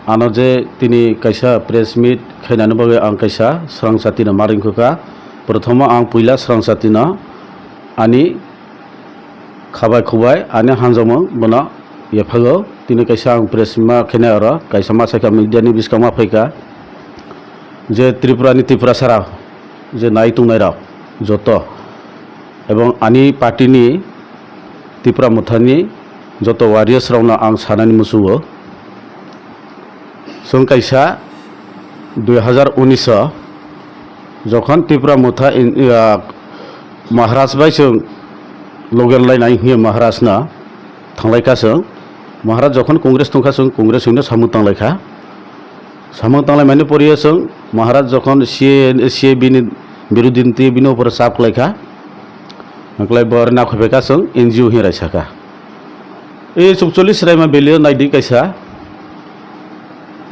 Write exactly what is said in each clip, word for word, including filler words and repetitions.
Ano je tini kaisa press meet khainani bagwi ang kaisa srang satino ma ringkha. Prothomo ang puila srang satino ani khabai khubai ani hanjamung bono yephago. Tini kaisa ang press ma khainai oro kaisa ma sakha media ni bwskango ma phaikha je Tripura ni Tiprasa rok je nai tongnai rok joto ebong ani party ni Tipra Mothani joto warriors rokno ang sanani musugo. Chwng kaisa dui hazar unis o jokhon Tipra Motha in, ah, Maharaj bai chwng loger lainai hiya Maharaj no thanglai kha chwng. Maharaj jokhon Congress tongkha chwng Congress hwino samung tanglai kha. Samung tanglai mani poriyo chwng Maharaj jokhon C A, C A bini birodhi twi bini upore chap kwlai kha. Kwlai bo nakhoi bai kha chwng N G O hin raisa kha. E chukcholi Sraima Valley o naidi kaisa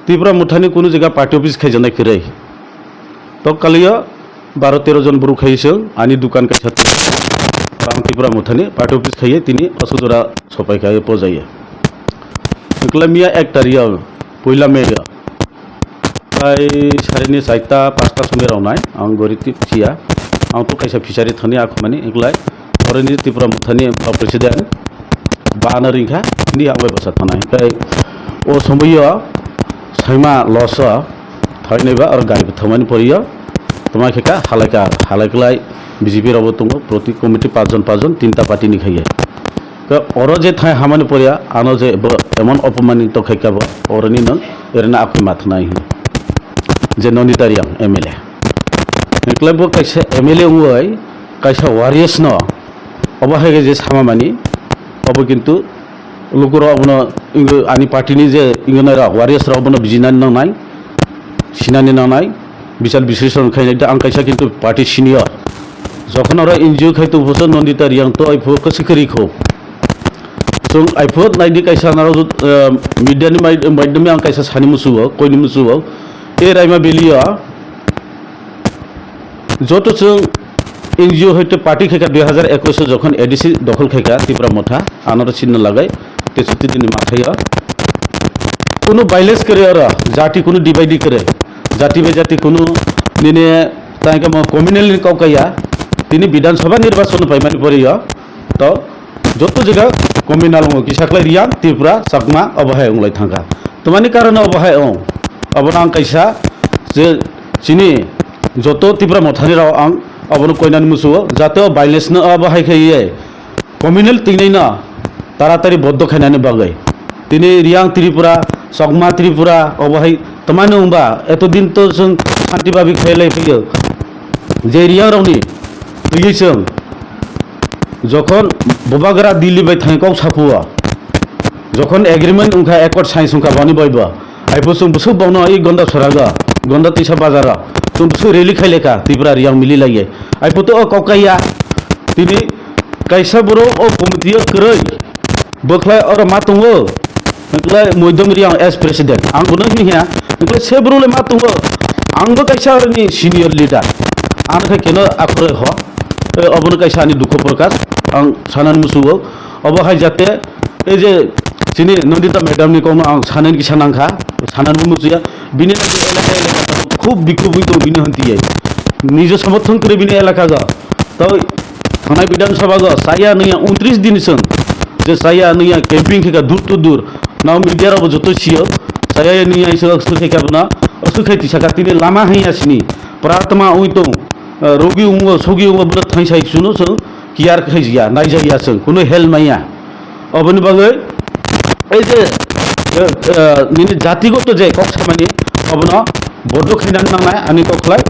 Tipra Mothani kunu jaga party office khaijaknai kwrwi. Tok kalio baro tero jon borok khai chwng ani dukan kaisa ang Tipra Mothani party office khaiye tini asujora sopai khai pojaiye. Kwlai miya ek tario puila May o. Tai sarini chaita pasta sumi rok nai ang gori tip chiya. Ang to kaisa fishery thani akhumani iklai. Oroni Tipra Mothani president bana ringkha, hindi ang bai basa thanai. Tai o somoyo saima loso thainai ba or gari thangmani poriyo. Toma khe ka halaika, halaiklai B J P rok bo tongo, proti committee pachjon pachjon tinta party ni khaiye. Ka oro je thai hamani poriya, ano je bo emon opomani to khaika bo, oroni nang erena akhui mathnai hin. Je Nandita Reang M L A. Hingkle bo kaisa M L A ungoi, kaisa warriors no, obo hai je sama mani, obo kintu lukurok abono ingo ani party ni je ingo nai rok, warriors rok abono bijinani nangnai, sinani nangnai, bichar bisleshon khainai da ang kaisa kintu party senior. Jokhon oro N G O khai tongphuso Nandita Reang to aiphu kwswi kwrwi kho. Chwng aiphu naidi kaisa narok, eh, media ni mai-, maidhyam ang kaisa sani musugo, koini musugo. E Raima Valley o joto chwng N G O hoite party khaika dui hazar ekwis o jokhon A D C dokhol khaika Tipra Motha, anoro sinna lagai tesuti dini mathaio. Kunu violence kwrwi oro, jati kunu divide kwrwi, jati bai jati kunu nini tangkhe mo communal ni kok kaya, tini Bidhan Sabha nirbachon paimani poriyo, to joto jaga communal wngo, kisa khlai Reang, Tripura, Chakma, obo hai wnglai thangkha. Twmani karone obo hai wng, obono ang kaisa je chini joto Tipra Mothani rok ang obono koinani musugo, jate o violence no obo hai khe ye communal twignai no taratari boddo khainani bagwi. Tini Reang Tripura, Chakma Tripura, obo hai twmani wngba eto din to chwng shanti babi khailai phaiyo. Je Reang rokni twiwi chwng jokhon Bubagra Delhi bai thangwi kok saphuo, jokhon agreement wngkha, accord sign wngkha boni bai bo, aiphu chwng bwswk bokno i Gonda sorago, Gonda tisa bazaro chwng bwswk rally khailekha Tripura Reang mililaiye. Aiphu to o kok kaiya, tini kaisa borok o committee o kwrwi bwkhlai oro ma tongo, hwnkhe Moidom Reang as president. Ang bono hini hiya, hwnkhe se borok le ma tongo, ang bo kaisa oroni senior leader. Ang khe keno akhoroi ho, eh, obono kaisa ani dukho prokash ang sanani musugo. Obo hai jate ei je chini Nandita madam ni kokno ang sanani kisa nangkha, sanani musuya. Bini elaka elaka khub bikhub wngwi tongo bini hanti ye. Nijo somorthon kwrwi bini elaka go. Tei thangnai Bidhan Sabha go chaya nungya untris din chwng je chaya nungya camping khe ka door to door. Nao media rok bo joto sio chaya nungya iso aswk khe ka bwna aswk khe tisa ka tini lama haiya sini pratma oi tong, eh, rogi ungo sogi ungo bwrwi thangsai suno chwng care khaijya naijakya chwng kuno help maya. Oboni bagwi ei je, eh, eh, nini jatigoto je kok samani obono bodo khainani nangnai ani kok khlai.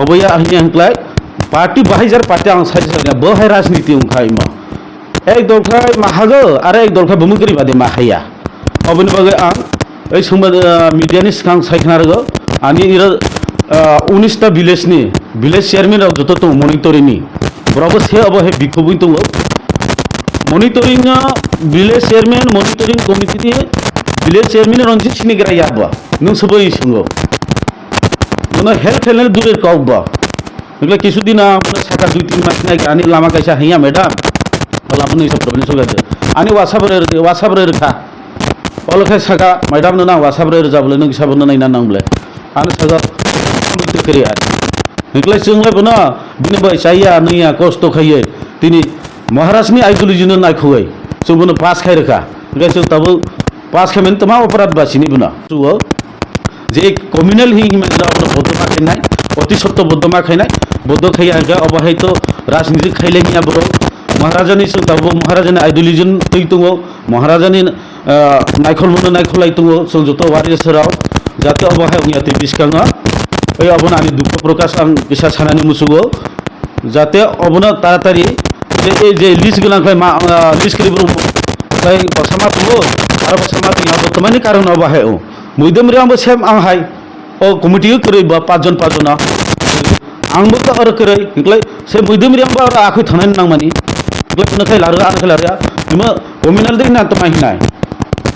Oboya hinya hwnkhlai party bahai jar party ang sai sai bo hai rajniti wngkha imo. Ek dol khlai mahago aro ek dol khlai bumung gri bade mahaya. Oboni bagwi ang ei sumba, eh, media ni swkang sai khna rwgo ani iro, eh, unis ta village ni village chairman rok joto tongo monitoring ni. Borok bo se obo hai bikhobwi tongo. Monitoring no village chairman, monitoring committee ni village chairman Ranjit Sini gra ya ba. Nung sabo i sungo. Bono help help dure kok ba. Nungla kisu dina bono saka dui tin mas nai ani lama kaisa hanya madam. Wala bono isa problem suga de. Ani WhatsApp re, WhatsApp re kha. Olo khe saka, "Madam no nang wasa bwrwi rwjak bwle, nwng kisa bono naina nang bwle." Ano saka, "Twi kwrwi ai." Hinkhlai chwng lai bono, bini bai chaya, nungya, kosto khaiye, tini Maharaj ni ideology no naikhogwi, chwng bono pass khai rwkha. Hinkhe chwng tabuk pass khai mani tma oporad ba sini bono. Chuo, je communal hi himani rok no bodo ma khainai, oti sotto bodo ma khainai, bodo khaiya hinkhe obo hai to rajniti khailai niya borok. Maharaja ni chwng tabuk Maharaja ni ideology twi tongo, Maharaja ni ah, naikhol bono naikhol lai tongo, chwng joto warriors rok, jate obo hai wngya twi bwskango. Oi, obono ani dukho prokash ang kisa sanani musugo, jate obono taratari je, ei je list gwnang khlai ma, ah, list kwrwi borok khlai bwsa ma tongo, aro bwsa ma tongya, bo tmani karon obo hai o. Muidum ri ang bo sem ang hai. O committee o kwrwi ba paanch jon, paanch jona. Ang bo ta oro kwrwi, hinkhlai se buidum ri ang ba oro akhoi thangnai nangmani. Hinkhlai phano khai larwya, ano khai larwya. Imo communal de na tongma hinai.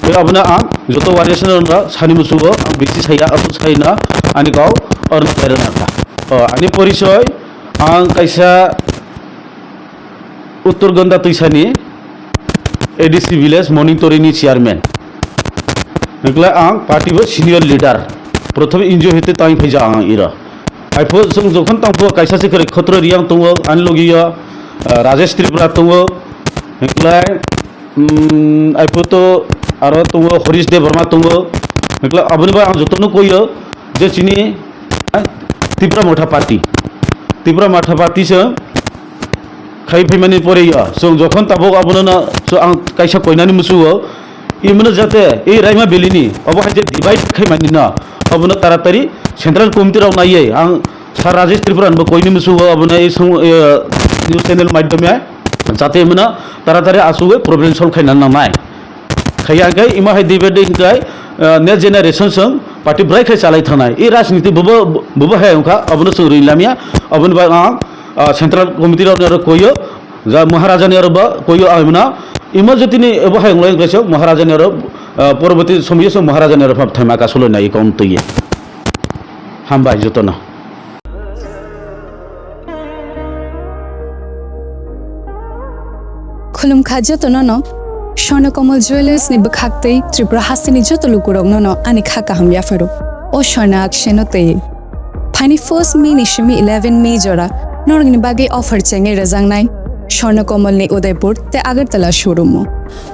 Tei abono ang joto warriors no sani musugo, ang bisi saya, abo sai na ani kau oro na paira na kha. O, ani porisoy, ang kaisa Uttor Ganda Twisani A D C village monitoring ni chairman. Hinkhlai ang party bo senior leader. Prothom N G O hete tang phaija ang iro. Aipho chwng jokhon tangpho kaisa se kwrwi Khotro Riang tongo, ani logi yo, ah, Rajesh Tripura tongo. Hinkhlai, mm, aipho to aro tongo Horish Debbarma tongo. Hinkhlai aboni bai ang jotono koiyo je chini, ah, Tipra Motha Party. Tipra Motha Party se khai phaimani pore yo, chwng jokhon tabuk abono no, so ang kaisa koinani musugo, imono jate ei Raima Valley ni obo hai je divide khaimani no, obono taratari central committee rok naiye ang Sir Rajesh Tripura bo koini musugo, obono ei song, eh, news channel maidhyome jate imono taratari asugwi problem solve khaina nangnai. Khaiya khe imo hai debate hinkhe, ah, next generation chwng party bwrai khai chalai thangnai. I rajniti bubo, bubo hai wngkha, abono chwng ring lamya, aboni bai ang, ah, central committee rok aro koiyo, ja Maharaja ni aro ba koiyo ang mano. Imo jotini ebo hai wngkha se Maharaja ni aro, ah, poroboti somoyo se Maharaja ni aro phap thaima kasuloi nai kaun twiye. Hambai jotono. Khulumkha jotono no, Swarna Kamal Jewellers ni bwkhak tei Tripura hasteni joto lukurokno no ani kha kaham yapharo. O Swarna Akshay no twi. Phaini first May ni simi eleven May jora norokni bagwi offer chengwi rwjaknai Swarna Kamal ni Udaipur tei Agartala showroom o.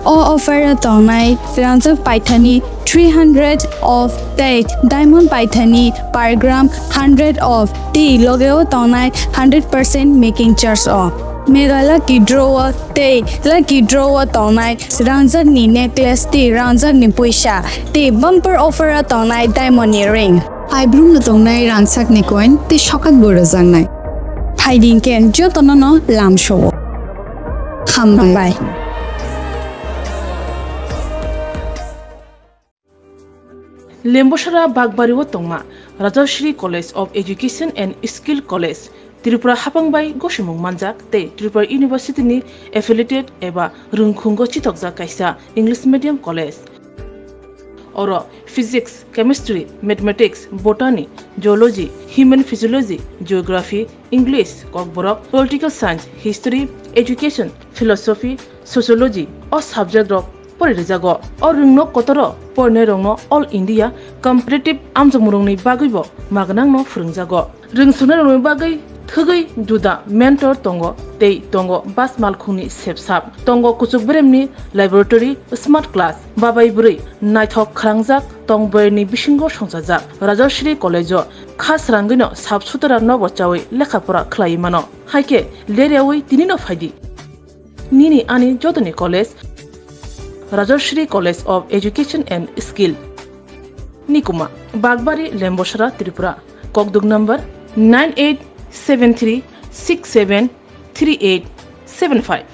O offer o tongnai rangjak paithani three hundred of tei diamond paithani per gram hundred of tei loge o tongnai hundred percent making charge o. Mega lucky draw o tei lucky draw o tongnai rangjak ni necklace tei rangjak ni puisa tei bumper offer o tongnai diamond ni ring. Aibrum no tongnai rangchak ni coin tei sokat bo rwjaknai. Phaidi hinkhe jotono no lamsao. Hambai. Lembosara Bagbari o tongma Rajashri College of Education and Skill College, Tripura hapang bai gosimung manjak tei Tripura University ni affiliated eba rwngkhungo chithokjak kaisa English medium college. Oro Physics, Chemistry, Mathematics, Botany, Zoology, Human Physiology, Geography, English, Kokborok, Political Science, History, Education, Philosophy, Sociology o subject rok pori rijago. O rwngno kotoro porinairokno All India Competitive amjokmungrokni bagwibo magnangno phwrwngjago. Rwngsongnai rokni bagwi thwgwi juda mentor tongo tei tongo bas malkhungni sepsap, tongo kuchuk beremni laboratory, smart class, babai bwrwi naithok khrangjak tong bwrwini bisingo songchajak. Rajashri College-o kha srangwino sap sutara nogo chawi lekha pora khlaiwi mano. Haikhe leryawi tinino phaidi. Nini ani jotoni college, Rajashri College of Education and Skill. Nikuma, Bagbari, Lembosara, Tripura. Kokduk number nine eight seven three six seven three eight seven five.